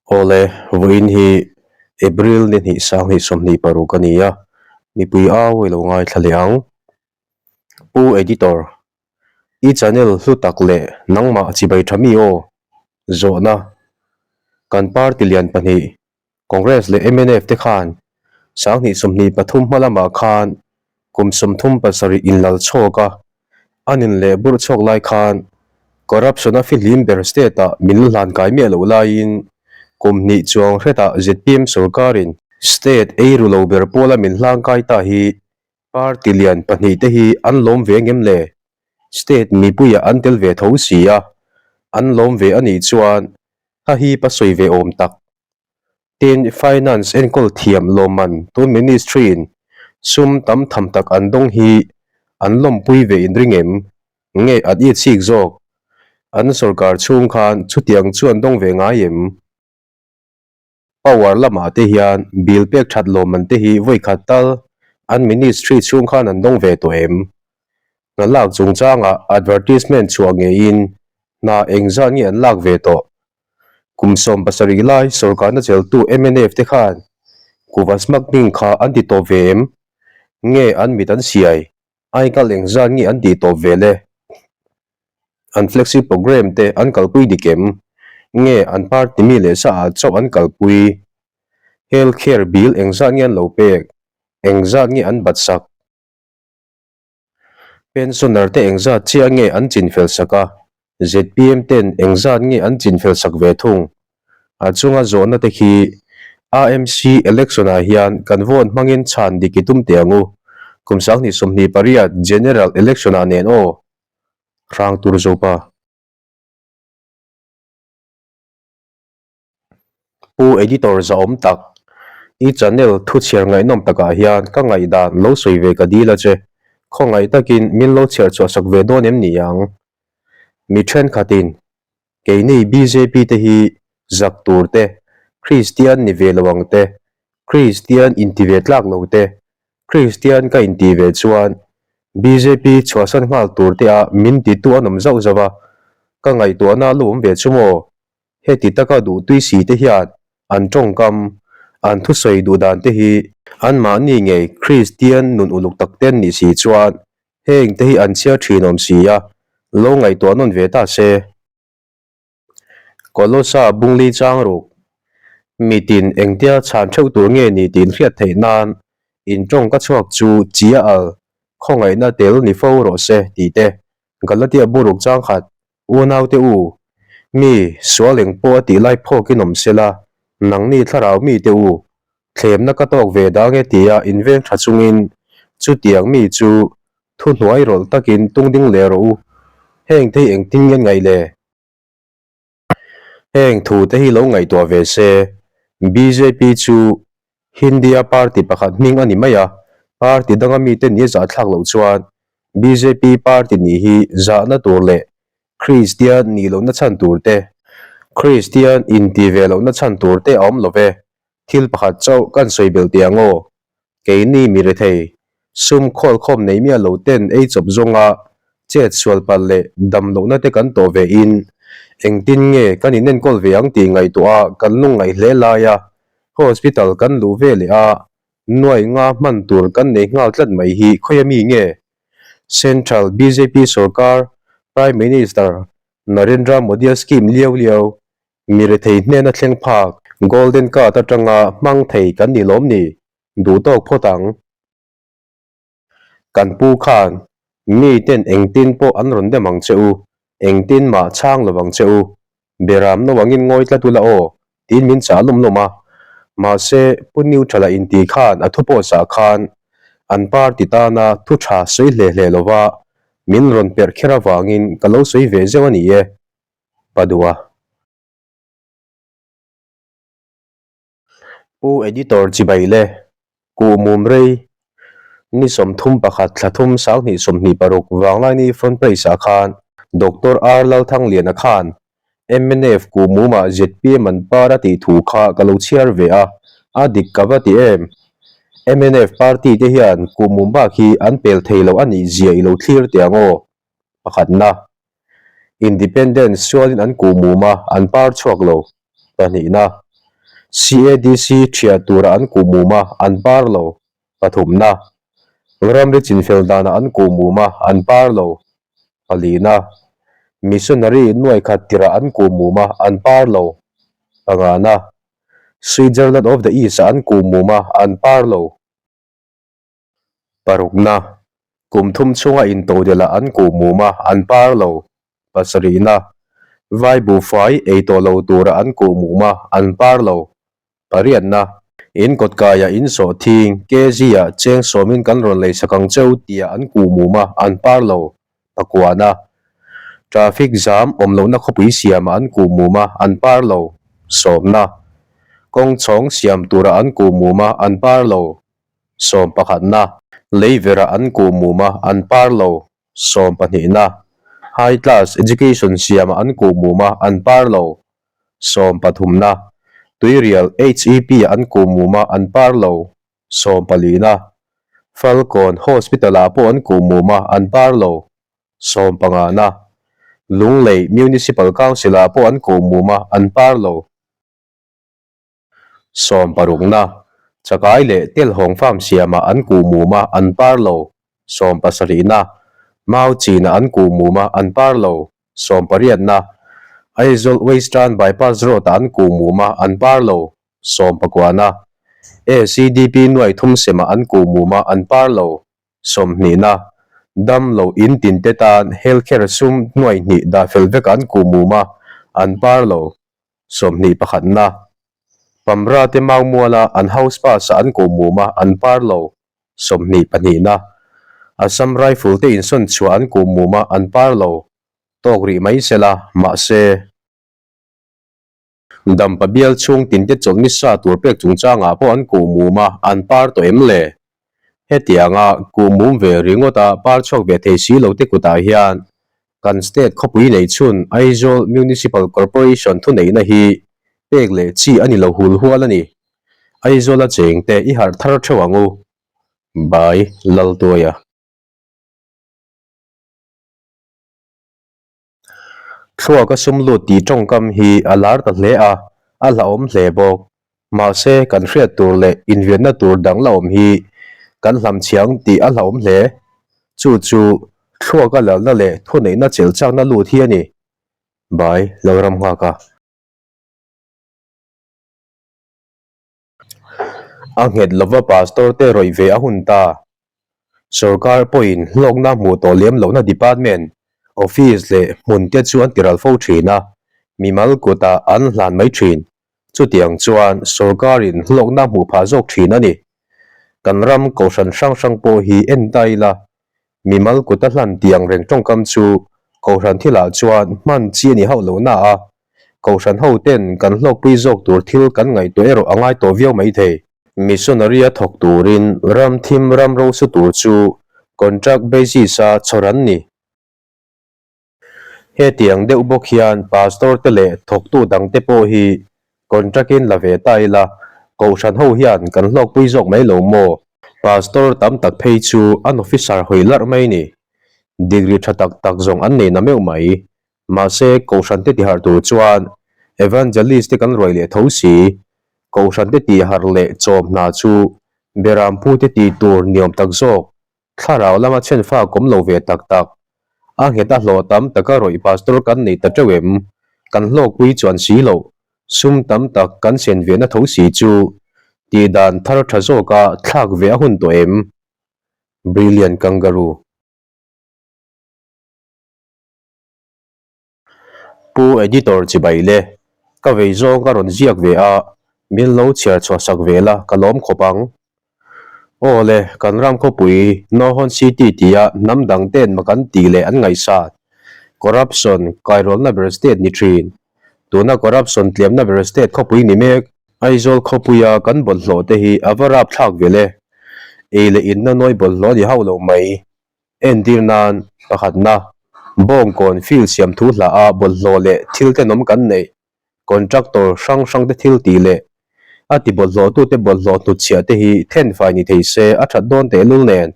Awle, vawiin hi April ni hnih sanghnih 26 a ni a, mipui au i lo ngaithla leh ang. Pu Editor, i channel hlu tak leh nangmah chibai tha mi aw? Zawhna, Kan party lian pahnih Congress leh mnf te khan 2023 hma lamah khan kum 37 inlal chhawk a, an in leh burh chhuak lai khan corruption a fihlim ber state ah min la hlan kai miah loh laiin kum hnih chuang hretah zpm sorkarin state ei ru lo ber pawla min hlang kai ta hi party lian pahnih te hi an lawm ve ngem le? State mipuiah an tel ve tho si a, an lawm ve a nih chuan a hip a sawi ve awm tak. Tin, Finance enkawl thiam lawmman tun Ministry-in sum tam tham tak an dawng hi an lawmpui ve inring em? Nge an it chik zawk? An sorkar chhung khan chutiang chu an dawng ve ngai em? Power lamah te hian bill pek that lawmman te hi vawi khat tal an Ministry chhung khan an dawng ve tawh em? Hna lak chungchangah advertisement chhuah ngeiin hna engzat nge an lak ve tawh? Kum 17 lai sorkarna cheltu mnf te khan kuva smuggling kha an ti tawp ve em? Nge an mit an siai? Aikal engzat nge an tih tawp ve le? An flexi programme te an kalpui dik em? Nge an party mi leh sa ah chauh an kalpui? Health care bill engzat nge an lo pek? Engzat nge an bat sak? Pensioner te engzat chiah nge an chinfel sak a? Zpm ten engzat nge an chinfel sak ve thung? A chunga zawhna te khi AMC election ah hian kan vote hmangin chhan dik i tum teh ang u. Kum 2028 General Election ah nen aw. Hrang tur Zopa. Pu Editor zahawm tak, i channel thu chhiar ngaihnawm takah hian ka ngaihdan lo sawi ve ka dil a che. Khawngaih takin min lo chhiar chhuah sak ve dawn em ni ang? Mi thenkhatin keini bjp te hi zak tur te, Kristian ni ve lo ang te, Kristian inti ve tlak lo te, Kristian ka inti ve chuan bjp chhuahsan nghal tur te ah min titu an awm zauh zauh a, ka ngaihtuahna a lu awm ve chu maw? Heti taka duh tui si te hian an tawngkam, an thusawi duh dan te hi anmahni ngei Kristian nun uluk tak te an nih si chuan heng te hi an chhiar thin awm si a, lo ngaihtuah nawn ve ta se. Kolosa Bungli chang ruk, Mitin engtia chhan theuh tur nge ni tih inhriat theih nan in tawng ka chhuak chu chia al khawngaihna tel ni fo rawh se tih te Galatia buruk chang khat Unaute u, mi sual eng pawh a tih lai phawkin awm se la, nangni thlarau mite u, thlemna ka tawk ve dang e tia inveng tha chungin chutiang mi chu thuhnuai rawlh takin tung ding leh rawh u. Heng te hi engtin nge an ngaih le? Heng thu te hi lo ngaihtuah ve se, bjp chu Hindia party pakhat hming a ni mai a, party danga mite nia zahthlak loh chuan bjp party nih hi zahna tur leh Kristian nih lohna chhan tur te, Kristian inti ve lohna chhan tur te a awm lo ve. Thil pakhat chauh kan sawi belh teh ang aw. Keini mi rethei, sum khawlkhawm nei miah lo ten ei chawp zawnga chet sual palh leh dam lohna te kan tawh ve in engtin nge kan inenkawl ve ang tih ngaihtuah a kan lungngaih hle lai a, hospital kan luh ve leh a, nuai nga hman tur kan nei nghal tlat mai hi khawi ami nge? Central bjp sorkar Prime Minister Narendra Modi-a scheme liau liau Mi rethei hnena thleng phak Golden Card atanga hmang thei kan ni lawm ni? Duh tawk phawt ang. Kan pu khan miten engtin pawh an rawn dem ang che u, engtin mah chhang lo ang che u, beram no angin ngawi tlat ula aw, tiin min chah lawm lawm a. Mahse, Pu Neutral-a inti khan a thu pawh sah khan an party tana thu tha sawi hle hle lova min rawn perh kher avangin ka lo sawi ve zeuh a ni e. Padua. Pu Editor Chibai le Kuh Mum Rei ni 31 thla thum 2026 Vanglaini front page ah khan Doctor R Lalthangliana khan mnf Kuh Mum ah zpm an par a tih thu kha ka lo chhiar ve a, a dik ka va ti em? Mnf party te hian Kuh Mum bak hi an pel thei lo a nih zia i lo thlir teh ang aw. Pakhatna. Independence sualin an kuh mum a, an par chhuak lo. Pahnihna. CADC ṭhiah tura an kuh mum a, an par lo. Pathumna, Ramri chinfel danah an kuh mum a, an par lo. Palina, Missionary nuaikhat tirah an kuh mum a, an par lo. Pangana, Switzerland of the East-ah an kuh mum a, an par lo. Parukna, Kum thum chhunga intodelh-ah an kuh mum a, an par lo. Pasarihna, Vai buhfai ei tawh lo tura an kuh mum a, an par lo. Pariatna, In kawtkaiah in sawh thing, kg-ah cheng sawmin kan rawn lei sak ang cheu tia an kuh mum a, an par lo. Pakuana, Traffic jam awm lohna khawpui siamah an kuh mum a, an par lo. Sawmna, Kawng chhawng siam tura an kuh mum a, an par lo. Sawm pakhatna, lei verah an kuh mum a, an par lo. Sawm pahnihna, high class education siamah an kuh mum a, an par lo. Sawm pathumna, tuirial HEP-ah an kuh mum a, an par lo. Sawm palina, Falkawn Hospital-ah pawh an kuh mum a, an par lo. Sawm pangana, Lunglei Municipal Council-ah pawh an kuh mum a, an par lo. Sawm parukna, Chakai leh Telhawng farm siamah an kuh mum a, an par lo. Sawm pasarihna, Mau chinah an kuh mum a, an par lo. Sawm pariatna, Aizawl Western Bypass Road-ah an kuh mum a, an par lo. Sawm pakuana, ACDP nuai thum semah an kuh mum a, an par lo. Sawmhnihna, Dam lo in tinte tan healthcare sum nuai hnih dah fel vek an kuh mum a, an par lo. 21 pakhatna, Pamra te mau muala an house pass ah an ko mum a, an par lo. 20 pahnihna, Assam Rifle te insawn chhuah an ko mum a, an par lo. Tawk rih mai sela, mahse. Dampa bial chhung tinte chawlh ni sa tur pek chungchangah pawh an ko mum a, an par tawh em le? Hetianga kuh mum ve ringawta par chhuak ve thei si lo te kutah hian kan state khawpui nei chhun Aizawl Municipal Corporation thuneihna hi pek leh chi a ni lo hul hual a ni. Aizawl a cheng te i harh thar theuh ang u. By Laltuaia. Thluak a sum lut tih tawngkam hi a lar ta hle a, a hlauhawm hle bawk. Mahse, kan hriat tur leh inviatna tur dang la awm hi kan hlamchhiang tih a hlauhawm hle. Chu chu thluak a lalna leh thuneihna chelhchakna lut hi a ni. Bai lo ram nghak a. A nghet lova pastor te rawih ve a hun ta. Sorkar pawhin hlawkna hmuh tawh lem lohna department, office leh hmun te chu an tiral fo thin a, mimal kutah an hlan mai thin. Chutiang chuan sorkarin hlawkna hmuh phah zawk thin a ni. Kan ram kohhran hrang hrang pawh hi en ta ila, mimal kuta hlan tih ang reng tawngkam chu kohhran thilah chuan hman chi a ni hauh lo na a, Kohhran ho ten kan hlawkpui zawk tur thil kan ngaihtuah erawh a ngai tawh viau mai thei. Missionary a thawk turin ram thim ram ro su tur chu contract basis a chhawr an ni. Hetiang deuh bawk hian pastor te leh thawktu dang te pawh hi contract in la ve ta ila kohhran ho hian kan hlawkpui zawk mai lo maw? Pastor tam tak phei chu an officer hawi larh mai ni. Degree tha tak tak zawng an nei na meuh mai. Mahse, Kohhran te tiharh tur chuan Evangelist te kan ruai leh tho si. Kohhran te tiharh leh chawm hna chu Berampu te tih tur niawm tak zawk, thlarau lama chhenfa kawm lo ve tak tak. A nghet a hlawh tam taka rawih pastor kan nei ta teuh em? Kan hlawkpui chuan si loh, sum tam tak kan sen ve na tho si chu tih dan thar tha zawka thlak ve a hun tawh em? Brilliant Kangaroo. Pu Editor chibai le, ka vei zawng ka rawn ziak ve a, min lo chhiar chhuah sak ve la ka lawm khawp ang. Aw le, kan ram khawpui Nohon City tia hnam dang ten ma kan tih leh an ngaihsat. Corruption kairawlna ber state ni thin. Tuna corruption tliamna ber state khawpui ni mek. Aizawl khawpuia kan bawlhhlawh te hi a va rapthlak ve le. Ei leh inna nawi bawlhhlawh a ni hauh lo mai. Entir nan, pakhatna, bawngkawn field siam thu hlah a bawlhhlawh leh thil tenawm kan neih, contractor hrang hrang te thil tih leh a ti bawlhhlawhtute bawlhhlawh hnutchhiah te hi thenfai ni thei se a that dawn tehlul nen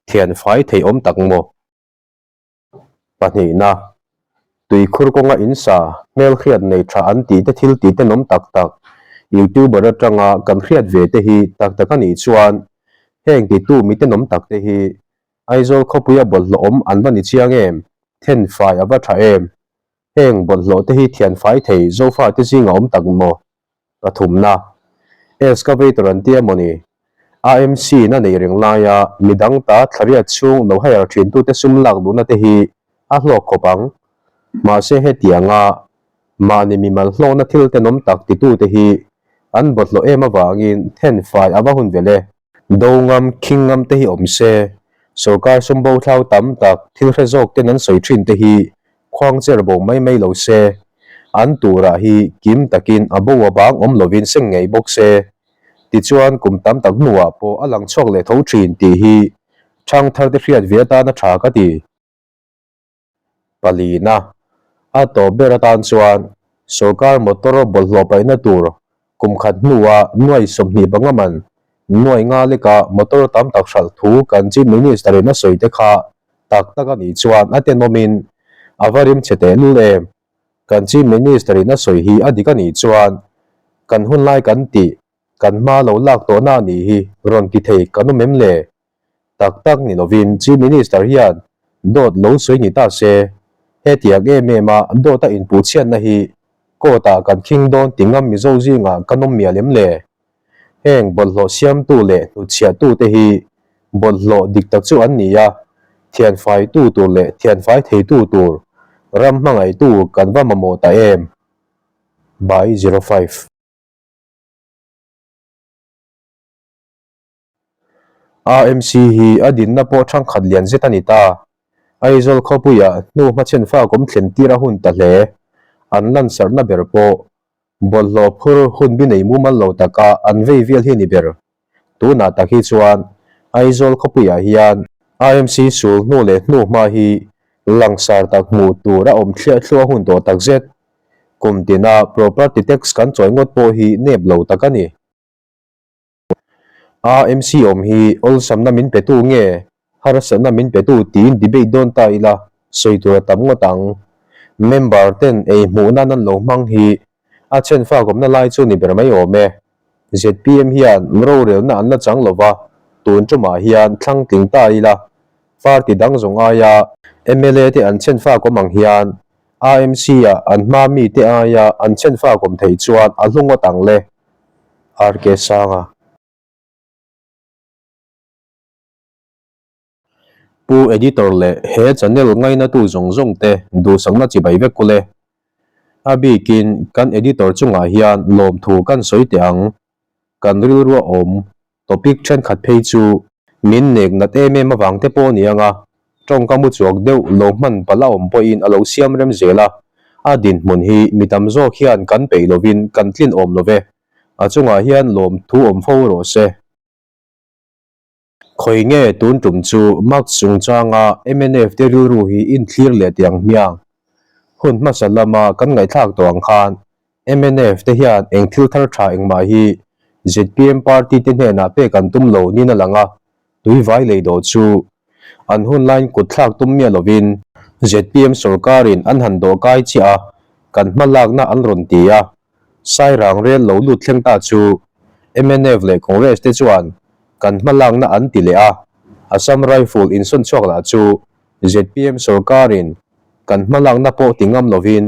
thianfai thei awm tak maw? Pahnihna, tuikhur kawnga insa, hmelhriat nei tha an tih te thil tih tenawm tak tak. Youtuber atanga kan hriat ve te hi tak tak a nih chuan heng titu mitenawm tak te hi Aizawl khawpuia bawlhhlawh awm an va ni chiang em? Thenfai a va tha em? Heng bawlhhlawh te hi thianfai thei Zofa te zinga awm tak maw? Pathumna, Excavator an tia maw ni? AMC na nei reng laia midang ta thlariat chhung lo hire thintute sum lak duhna te hi a hlawk khawp ang. Mahse hetianga mahni mimal hlawkna thil tenawm tak titute hi an bawlhhlawh em avangin thenfai a va hun vel e. Do ngam, khing ngam te hi awm se, sorkar sum bo thlau tam tak thil hre zawk ten an sawi thin te hi khuang cher bo mai mai lo se, an turah hi kim takin a bo a bang awm lovin seng ngei bawk se. Tichuan kum tam tak hnuah pawh a lang chhuak leh tho thin tih hi thangthar te hriat ve atana tha ka ti. Palina, A tawp ber atan chuan sorkar motor bawlhhlawh paihna tur kum khat hnua nuai 25 man nuai nga leka motor tam tak hralh thu kan Chief Minister in a sawi te kha tak tak a nih chuan a tenawmin a va rim chhe tehlul em. Kan Chief Minister in a sawi hi a dik a nih chuan kan hunlai kan tih kan hma lo lak tawhna a nih hi rawn ti thei kan awm em le? Tak tak ni lovin Chief Minister hian dawt lo sawi ni ta se, hetiang em em a dawt a inpuhchhiatna hi court ah kan khing dawn ti ngam Mizo zingah kan awm mial em le? Heng bawlhhlawh siamtu leh hnutchhiahtu te hi bawlhhlawh dik tak chu an ni a, thianfaitu tur leh thianfai theitu tur ram hmangaihtu kan va mamawh ta em? By 05. AMC hi a dinna pawh thangkhat lian zet a ni ta. Aizawl khawpuiah hnu hmachhen fa kawm thlen tir a hun ta hle. An lansarhna ber pawh bawlhhlawh phur hun bi nei mumal lo taka an vei vel hi a ni ber. Tunah tak hi chuan Aizawl khawpuiah hian AMC sul hnu leh hnu hma hi langsar tak hmuh tur a awm thliah thluah hun tawh takzet. Kum tina property tax kan chawi ngawt pawh hi nep lo tak a ni. AMC awm hi awlsamna min petu nge harsatna min petu tiin debate dawn ta ila sawi tur a tam ngawt ang. Member ten ei hmuh nan an lo hmang hi a chhen fak awmna lai chu ni ber mai awm e. Zpm hian rorelna an la chang lova tun tumah hian thlang tling ta ila party dang zawng aia mla te an chhen fak awm ang hian AMC ah an hma mite aia an chhen fak awm thei chuan a hlu ngawt ang le. RK Sanga. Pu Editor leh he channel ngainatu zawng zawng te duhsakna chibai vek kul e. A bikin kan Editor chungah hian lawmthu kan sawi teh ang. Kan rilrua awm topic thenkhat phei chu min nek nat em em avang te pawh a ni ang a, tawngka mu chuak deuh lo hman palh a awm pawhin a lo siam rem zel a, a dinhmun hi mi tam zawk hian kan peih lovin kan tlin awm lo ve. A chungah hian lawmthu awm fo rawh se. Khawi nge tun tum chu Marx chungchanga mnf te rilru hi inthlir leh tih ang hmiang? Hun hmasa lama kan ngaihthlak tawh ang khan mnf te hian eng thil thar tha engmah hi zpm party te hnenah pek an tum lo niin a lang a, tuivai lei dawh chu an hun laiin kut thlak tum miah lovin zpm sorkarin an han dawh kai chiah a, kan hma lakna an rawn ti a. Sairang rel lo lut thleng ta chu mnf leh Congress te chuan kan hmalakna an ti leh a, Assam Rifle insawn chhuak lah chu zpm sorkarin kan hmalakna pawh ti ngam lovin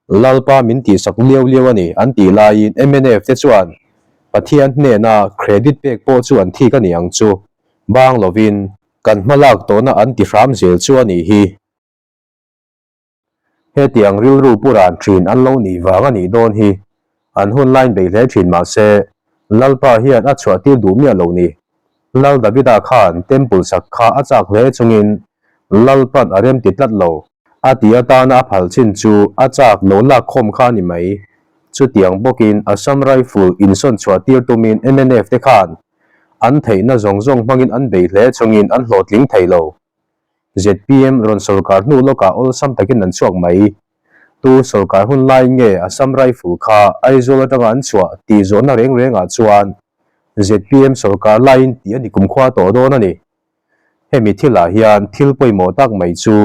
Lalpa min tihsak liau liau a ni an tih laiin mnf te chuan Pathian hnena credit pek pawh chu an thik a ni ang chu bang lovin kan hmalak tawhna an ti hram zel chu a nih hi. Hetiang rilru pu ran thin an lo nih vang a nih dawn hi an hun line bei hle thin mah se Lalpa hian a chhuah tir duh miah lo ni. Lal Davida khan temple sak kha a chak hle chungin Lalpa'n a rem ti tlat lo. A ti atana a phal chin chu a chak lo lak khawm kha a ni mai. Chutiang bawkin Assam Rifle insawn chhuah tir tumin mnf te khan an theihna zawng zawng hmangin an bei hle chungin an hlawhtling thei lo. Zpm rawn sorkar hnu lawkah awlsam takin an chhuak mai. Tu sorkar hun lai nge Assam Rifle kha Aizawl atanga an chhuah tih zawhna reng rengah chuan zpm sorkar laiin tih a ni kumkhua tawh dawn a ni. Hemi thilah hian thil pawimawh tak mai chu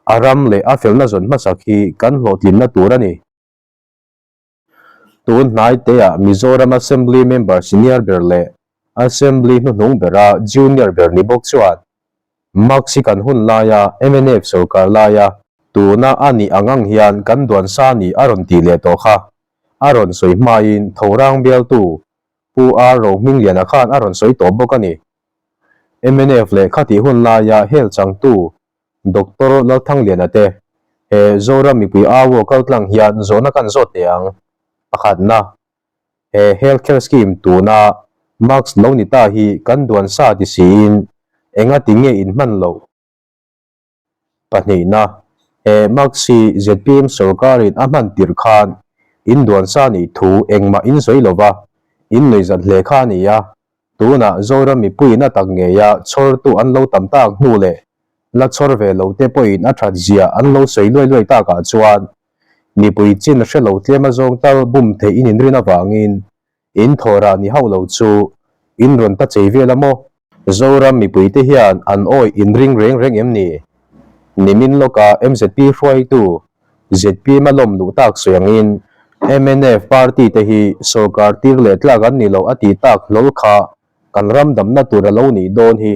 a ram leh a felna zawn hmasak hi kan hlawhtlinna tur a ni. Tun hnaiteah Mizoram Assembly member senior ber leh Assembly hnuhnung bera junior ber ni bawk chuan Mask hi kan hun laia mnf sorkar laia tuna a nih ang ang hian kan duan sa ni a rawn tih leh tawh kha a rawn sawi hmain Thorang bialtu Pu R Rohmingliana khan a rawn sawi tawh bawk a ni. Mnf leh khatih hun laia hel changtu Doctor Lalthangliana te he Zoram mipui au aw kaltlang hian zawhna kan zawt teh ang. Pakhatna. He Health Care Scheme tuna Mask lo ni ta hi kan duan sa ti siin enga ti nge in hman loh? Pahnihna, he Mask hi zpm sorkarin a hman tirh khan in duan sa nih thu engmah in sawi lova, in nuihzat hle kha a ni a, tunah Zoram mipuiin a tak ngeia chhawrtu an lo tam tak hnu leh la chhawr ve lo te pawhin a that zia an lo sawi luai luai takah chuan Mipui chin hre lo tlem a zawng tal bum theih in inrin avangin in thawhrah ni hauh lo chu in rawn ta chei vel a maw? Zoram mipuite hian an awih inring reng reng em ni? Nimin lawka mzp hruaitu zpm a lawm luh tak sawi angin mnf party te hi sawrkar tir leh tlak an ni lo a ti tak hlawl kha kan ram damna tur a lo nih dawn hi.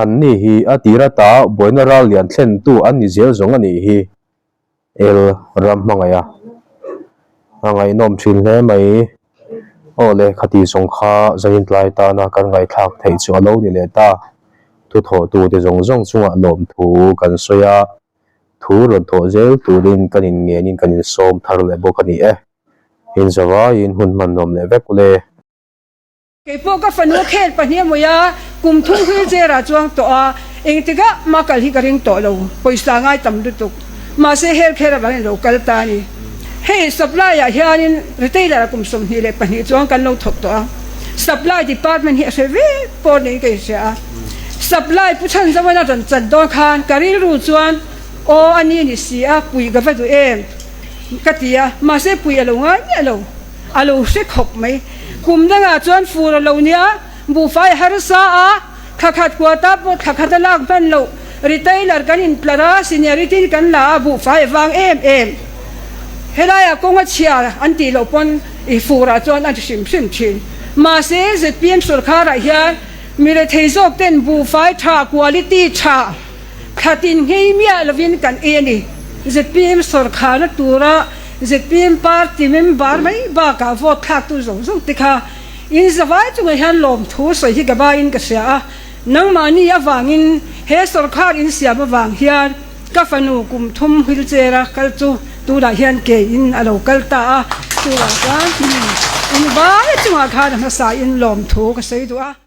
Anni hi a tir ata buaina ral lian thlentu an ni zel zawng a nih hi. El ram hmangaih a, a ngaihnawm thin hle mai. Aw le, khati zawng kha zanin tlai tana kan ngaihthlak theih chu a lo ni leh ta. Thu thawhtute zawng zawng chungah lawmthu kan sawi a, thu rawn thawh zel turin kan inngenin kan insawm thar leh bawk a ni e. Inzavaiin hun hman nuam leh vek ule. Kei pawh ka fanu khel pahnih a mawi a, kum thum wheelchair ah chuang tawh a, engtikah mah kal hi ka ring tawh lo, pawisa ngai tam lutuk. Mahse health care avangin lo kal ta a ni. Hei supply ah hianin retailer ah kum 22 chuang kan lo thawk tawh a, supply department hi a hre vek pawh niin ka inhria a. Supply Pu Chhanzauan a rawn chan dawn khan ka rilru chuan aw a ni ni si a, puih ka va duh em ka ti a, mahse puih a lo ngai miah lo. A lo hre khawp mai. Kum dangah chuan fur a lo nia, buhfai a harsa a, thla khat kuata pawh thla khat a lak hman loh. Retailer kan intlar a, seniority in kan la a, buhfai a vang em em. Helaiah kawng a chhia an tih loh pawn i furah chuan a hrim hrim thin. Mahse, zpm sawrkharah hian mi rethei zawk ten buhfai tha, quality tha, thla tin nghei miah lovin kan ei a ni. Zpm sawrkharna tura Zpm party member mai bakah vote thlaktu zawng zawng te kha in zavai chungah hian lawmthu sawi hi ka baiin ka hria a, nangmahni avangin he sawrkhar in siam avang hian ka fanu kum thum wheelchair a kal chu tunah hian ke in a lo kal ta a, chuvang chuan in vai chungah khan a hmasa in lawmthu ka sawi duh a.